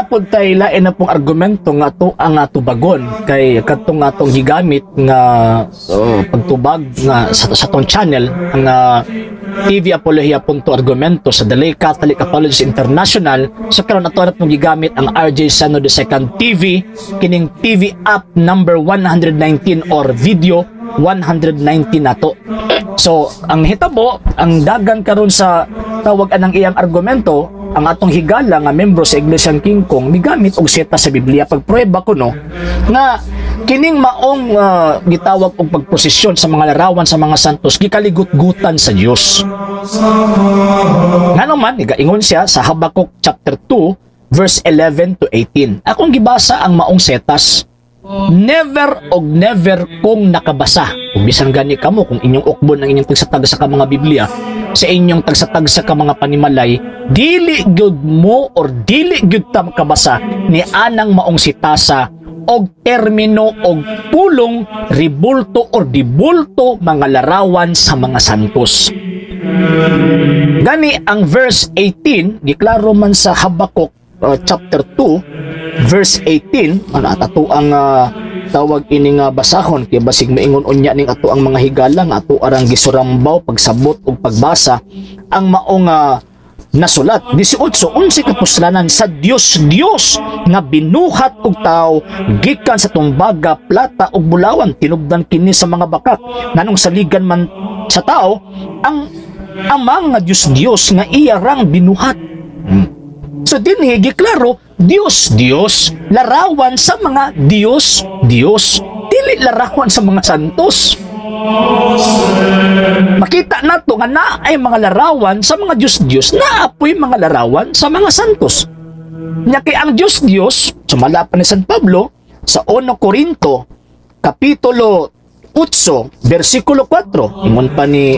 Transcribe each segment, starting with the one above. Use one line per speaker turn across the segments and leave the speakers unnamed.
Naa pod tay lain na pong argumento nga ato ang tubagon kay kadtong atong gigamit nga pagtubag nga sa atong channel, ang TV Apologia.argumento sa The Lay Catholic Apologists International. So karon, ato na pong gigamit ang RJ Sano the Second TV, kining TV app number 119 or video 119 nato. So ang hitabo, ang dagan karon sa tawag anang iyang argumento, ang atong higala nga membro sa Iglesia King Kong migamit og seta sa Biblia pagprueba kuno nga kining maong gitawag og pagprosesyon sa mga larawan sa mga santos gikaligut-gutan sa Dios. Ngano man igaingon siya sa Habakuk chapter 2 verse 11 to 18. Akong gibasa ang maong setas. Never og never kong nakabasa. Kung bisan gani kamo, kung inyong ukbon ang inyong tagsatag-sa ka mga Biblia, sa inyong tagsatag-sa ka mga panimalay, dili gyud mo or dili gyud ta makabasa ni anang maong sitasa og termino og pulong ribulto or dibulto mga larawan sa mga santos. Gani ang verse 18, giklaro man sa Habakuk chapter 2 verse 18, ano at ato ang tawag ini nga basahon kay basig maingon unya ning ato ang mga higala nga ato arang gisurambaw pagsabot ug pagbasa ang maong nasulat. 18, unsay kapuslanan sa Dios Dios nga binuhat og tawo gikan sa tumbaga, plata ug bulawan? Tinubdan kini sa mga bakak. Nganong saligan man sa tao ang amang nga Dios Dios nga iya rang binuhat? So dinhi giklaro, Dios Dios, larawan sa mga Dios Dios, dili larawan sa mga santos. Makita nato nga naay mga larawan sa mga Dios Dios, naa poy mga larawan sa mga santos. Nya kay ang Dios Dios, sumala pa ni San Pablo sa 1 Corinto kapitulo 8 versikulo 4, ingon pa ni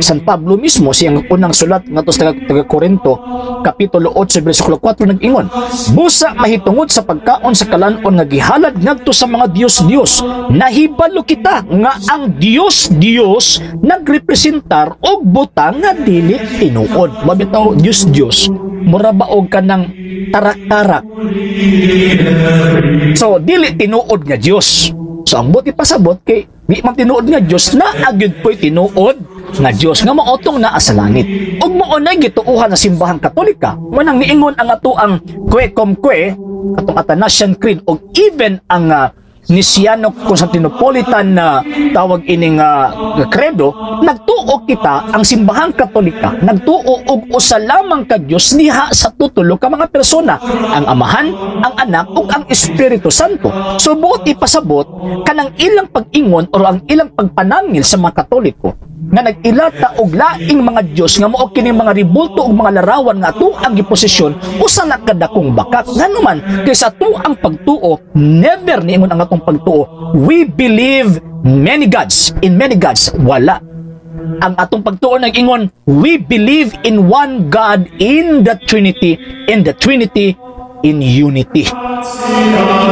San Pablo mismo, siyang unang sulat ngadto sa taga Corinto, kapitulo 8 versikulo 4, nag-ingon, "Busa mahitungod sa pagkaon sa kalan-on nga gihalad ngadto sa mga dios-dios, nahibalo kita nga ang Dios-Dios nagrepresentar og butang nga dili tinuod." Mabitaw Dios-Dios, mura ba og kanang tarak-tarak? So dili tinuod nga Dios. So ang buot ipasabot kay di man tinuod nga Dios, naa gyud po'y tinuod nga Dios nga maotong naa sa langit. Ug mao nay gituohan sa Simbahang Katolika. Manang niingon ang ato ang Quo Cumque, atong Athanasian Creed ug even ang Niceno Constantinopolitan na tawag ining credo, nagtuo kita, ang Simbahang Katolika, nagtuo og usa lamang ka Dios diha sa tutulo ka mga persona, ang Amahan, ang Anak ug ang Espiritu Santo. So buot ipasabot, kanang ilang pag-ingon or ang ilang pagpanangil sa mga Katoliko nga nag-ilata og laing mga Dios nga mao kini mga ribulto og mga larawan nga ato ang giposisyon, usa na kadakong bakak. Ngano man kay sa ato ang pagtuo, never niingon ang atong pagtuo, "We believe many gods, in many gods." Wala. Ang atong pagtuo nag-ingon, "We believe in one God in the Trinity, in the Trinity in unity."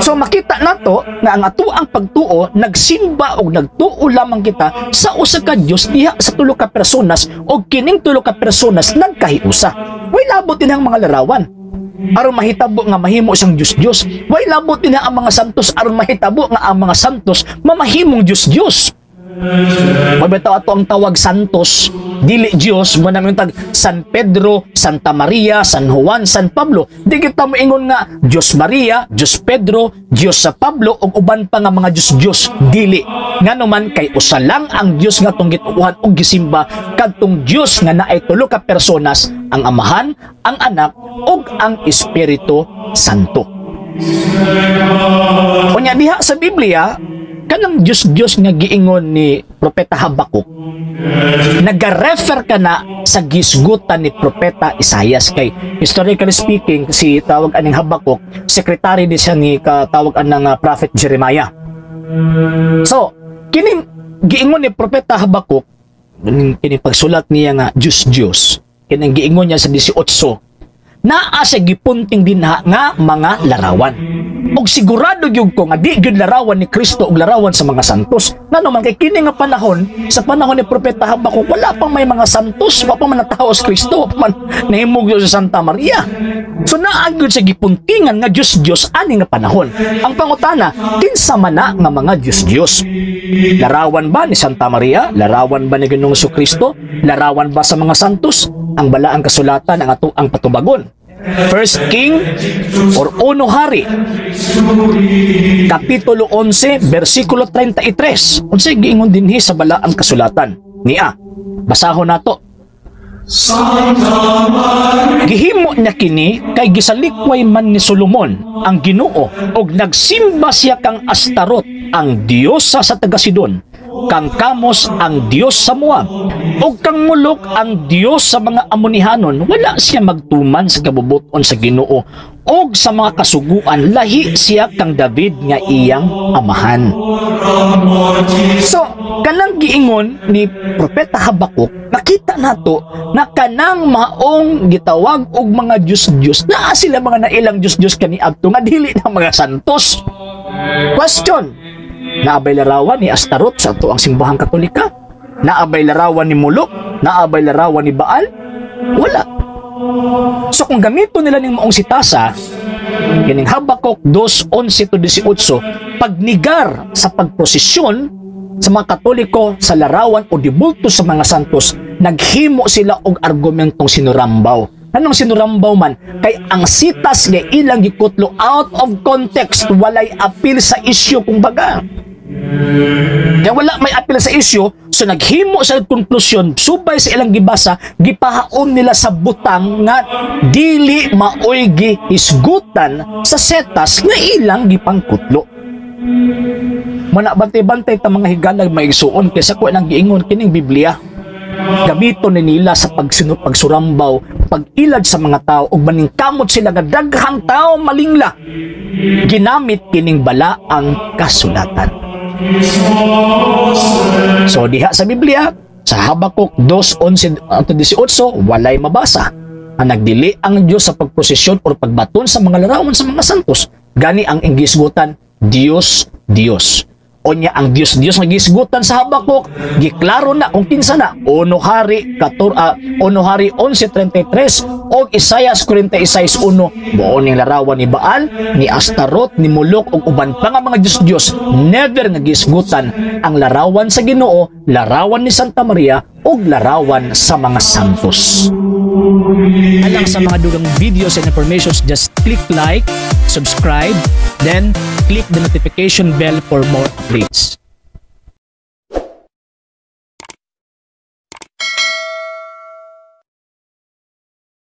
So makita nato nga ang ato ang pagtuo nagsimba og nagtuo lamang kita sa usa ka Dios diha sa tulo ka personas, og kining tulo ka personas nagkahiusa. Way labot din ang mga larawan aron mahitabo nga mahimo siyang Dios Dios. Way labot din ang mga santos aron mahitabo nga ang mga santos mamahimong Dios Dios. Mabitaw ato ang tawag santos, dili Dios mo namin tag San Pedro, Santa Maria, San Juan, San Pablo. Di kita moingon nga Dios Maria, Dios Pedro, Dios sa Pablo ug uban pa nga mga Dios Dios, dili. Ngano man kay usa lang ang Dios nga atong gituohan ug gisimba, kadtong Dios nga naay tulo ka personas, ang Amahan, ang Anak ug ang Espiritu Santo. Unya diha sa Biblia, kanang Dios Dios nga giingon ni Propeta Habakuk, nagarefer ka na sa gisgutan ni Propeta Isayas, kay historically speaking, si tawag aning Habakuk, sekretary di siya ni katawag anang Prophet Jeremiah. So kining giingon ni Propeta Habakuk, kining pagsulat niya nga Dios Dios, kining giingon niya sa 18. Naa sa gipunting dinha nga mga larawan. Og sigurado gyud ko nga di gyud larawan ni Kristo og larawan sa mga santos. Ngano man kay kini nga panahon, sa panahon ni Propeta Habakuk, wala pang may mga santos, wa pa man natawo si Kristo, wa pa man nahimugyo sa Santa Maria. So naa gyud sa gipuntingan nga Diyos-Diyos ani nga panahon. Ang pangutana, kinsa man na nga mga Diyos-Diyos? Larawan ba ni Santa Maria? Larawan ba ni Ginoong Kristo? Larawan ba sa mga santos? Ang Balaang Kasulatan ang ato ang patubagon. First King or Uno Hari, Kapitulo 11, versikulo 33. Unsay giingon dinhi sa Balaang Kasulatan? Nia, basahon nato. Gihimo niya kini kay gisalikway man ni Solomon ang Ginoo og nagsimba siya kang Astarot, ang diyosa sa taga Sidon, kang Kamos, ang diyos sa Moab, ug kang Molok, ang diyos sa mga Amonihanon. Wala siya magtuman sa kabubuton sa Ginoo og sa mga kasuguan, lahi siya kang David nga iyang amahan. So, kanang giingon ni Propeta Habakuk, nakita nato na kanang maong gitawag og mga Diyos-Diyos, naa sila mga nailang Diyos-Diyos kaniadto nga dili na mga santos. Question, naa bay larawan ni Astarot sa ato ang Simbahang Katolika? Naa bay larawan ni Molok? Naa bay larawan ni Baal? Wala. So kung gamito nila ning maong sitasa, kining Habakuk 2:11 to 18, pagnigar sa pagprosesyon sa mga Katoliko sa larawan o dibulto sa mga santos, naghimo sila og argumentong sinurambaw. Anong sinurambaw man? Kay ang sitas nga ilang gikutlo, out of context, walay apil sa isyu kumbaga. Kaya wala may apil sa isyu, so naghimo sa konklusyon, subay sa ilang gibasa, gipahaon nila sa butang nga dili maoy gihisgutan sa setas nga ilang gipangkutlo. Mana bantay-bantay ta, mga higalag maigsuon, kaysa ko nang giingon kining Biblia. Gamiton ni nila sa pagsurambaw, pag-ilad sa mga tao ug maningkamot sila nga daghang tao malingla. Ginamit kining Balaang Kasulatan. So diha sa Biblia, sa Habakuk 2:11 to 18, walay mabasa ang nagdili ang Diyos sa pagprosesyon or pagbaton sa mga larawan sa mga santos. Gani ang gisgutan, Diyos, Diyos. Onya ang Diyos Diyos nga gisgutan sa Habakuk, giklaro na kung kinsa na. Uno Hari 14, Uno Hari 11:33 og Isaias 46:1. Mao ning larawan ni Baal, ni Astarot, ni Molok ug uban pa nga mga Diyos Diyos, never nga gisgutan ang larawan sa Ginoo, larawan ni Santa Maria ug larawan sa mga santos. Alang sa mga dugang videos and informations, just click like, subscribe, then click the notification bell for more updates.